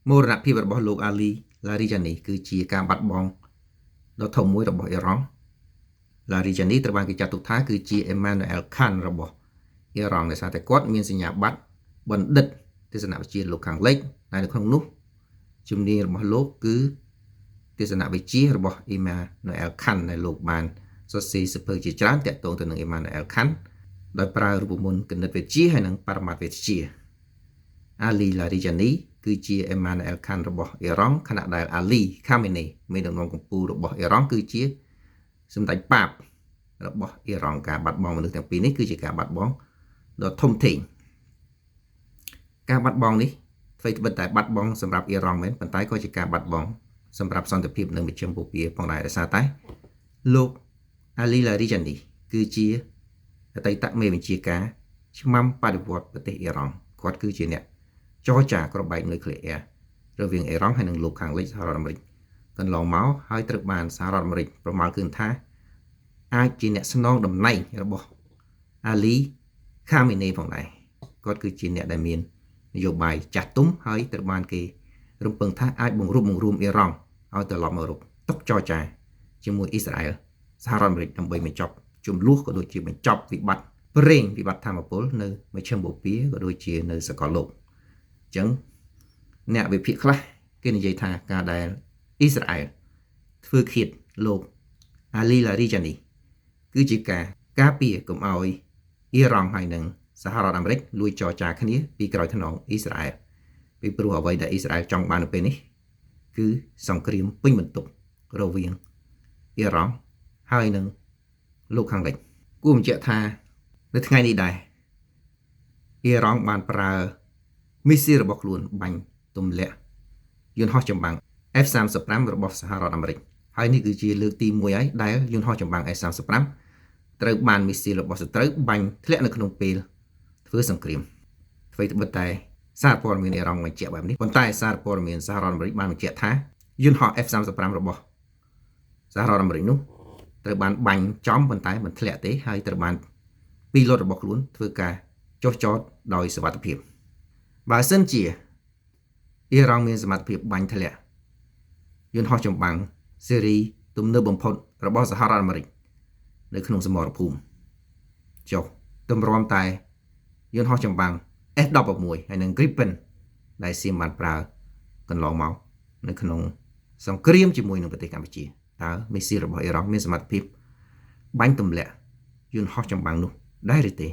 មរណភាពរបស់លោកអាលីឡារីចានីគឺជាការបាត់បង់ដ៏ធំមួយរបស់អ៊ីរ៉ង់ឡារីចានីត្រូវបានគេចាត់ទុកថាគឺជាអេម៉ានូអែលខាន់របស់អ៊ីរ៉ង់ដោយសារតែគាត់មានសញ្ញាបត្របណ្ឌិតទស្សនវិជ្ជាលោកខាងលិចហើយនៅក្នុងនោះជំនាញរបស់លោកគឺទស្សនវិជ្ជារបស់អ៊ីម៉ានូអែលខាន់ដែលលោកបានសរសេរសៀវភៅជាច្រើនទាក់ទងទៅនឹងអ៊ីម៉ានូអែលខាន់ដោយប្រើរូបមន្តគណិតវិទ្យាហើយនិងបរមត្ថវិទ្យាអាលីឡារីចានីគឺជាអេម៉ានូអែលខាន់របស់អ៊ីរ៉ង់ខណៈដែលអាលីខាមេនីមេដឹកនាំកម្ពុជារបស់អ៊ីរ៉ង់គឺជាសម្ដេចប៉ាបរបស់អ៊ីរ៉ង់ការបាត់បង់មនុស្សទាំងពីរនេះគឺជាការបាត់បង់ដ៏ធំធេងការបាត់បង់នេះអ្វីត្បិតតែបាត់បង់សម្រាប់អ៊ីរ៉ង់មែនប៉ុន្តែក៏ជាការបាត់បង់សម្រាប់សន្តិភាពនៅមជ្ឈិមបូព៌ាផងដែរដោយសារតែលោកអាលីឡារីចានីគឺជាអតីតមេបញ្ជាការឆ្មាំបដិវត្តប្រទេសអ៊ីរ៉ង់គាត់គឺជាអ្នកចរចាក្របបែកនុយក្លេអ៊ែររវាងអ៊ីរ៉ង់ហើយនិងលោកខាងលិចសហរដ្ឋអាមេរិកកន្លងមកហើយត្រូវបានសហរដ្ឋអាមេរិកប្រមាលគឺថាអាចជាអ្នកស្នងតំណែងរបស់អាលីខាមេនីផងដែរគាត់គឺជាអ្នកដែលមាននយោបាយចាស់ទុំហើយត្រូវបានគេរំពឹងថាអាចបង្រួបបង្រួមអ៊ីរ៉ង់ឲ្យត្រឡប់មករកតុចរចាជាមួយអ៊ីស្រាអែលសហរដ្ឋអាមេរិកដើម្បីបញ្ចប់ជម្លោះក៏ដូចជាបញ្ចប់វិបត្តិប្រេងវិបត្តិធម្មពលនៅមជ្ឈិមបូព៌ាក៏ដូចជានៅសកលលោកអញ្ចឹងអ្នកវិភាគខ្លះគេនិយាយថាការដែលអ៊ីស្រាអែលធ្វើឃាតលោកអាលីឡារីចានីគឺជាការការពារកុំឲ្យអ៊ីរ៉ង់ហើយនិងសហរដ្ឋអាមេរិកលួចចរចាគ្នាពីក្រោយខ្នងអ៊ីស្រាអែលពីព្រោះអ្វីដែលអ៊ីស្រាអែលចង់បាននៅពេលនេះគឺសង្គ្រាមពេញបន្ទុករវាងអ៊ីរ៉ង់ហើយនិងលោកខាងលិចគួរបញ្ជាក់ថានៅថ្ងៃនេះដែរអ៊ីរ៉ង់បានប្រើមីស៊ីលរបស់ខ្លួនបាញ់ទម្លាក់យន្តហោះចម្បាំង F-35 របស់សហរដ្ឋអាមេរិកហើយនេះគឺជាលើកទី1ហើយដែលយន្តហោះចម្បាំង F-35 ត្រូវបានមីស៊ីលរបស់សត្រូវបាញ់ធ្លាក់នៅក្នុងពេលធ្វើសង្គ្រាមអ្វីត្បិតតែសារព័ត៌មានអ៊ីរ៉ង់បញ្ជាក់បែបនេះប៉ុន្តែសារព័ត៌មានសហរដ្ឋអាមេរិកបានបញ្ជាក់ថាយន្តហោះ F-35 របស់សហរដ្ឋអាមេរិកនោះត្រូវបានបាញ់ចំប៉ុន្តែមិនធ្លាក់ទេហើយត្រូវបានពីលោតរបស់ខ្លួនធ្វើការចុះចតដោយសុវត្ថិភាពបើសិនជាអ៊ីរ៉ង់មានសមត្ថភាពបាញ់ធ្លាក់យន្តហោះចម្បាំងស៊េរីទំនើបបំផុតរបស់សហរដ្ឋអាមេរិកនៅក្នុងសមរភូមិចុះទម្រាំតែយន្តហោះចម្បាំង F-16 ហើយនិង Gripen ដែលសៀមបានប្រើកន្លងមកនៅក្នុងសង្គ្រាមជាមួយនឹងប្រទេសកម្ពុជាតើមីស៊ីលរបស់អ៊ីរ៉ង់មានសមត្ថភាពបាញ់ទម្លាក់យន្តហោះចម្បាំងនោះដែរឬទេ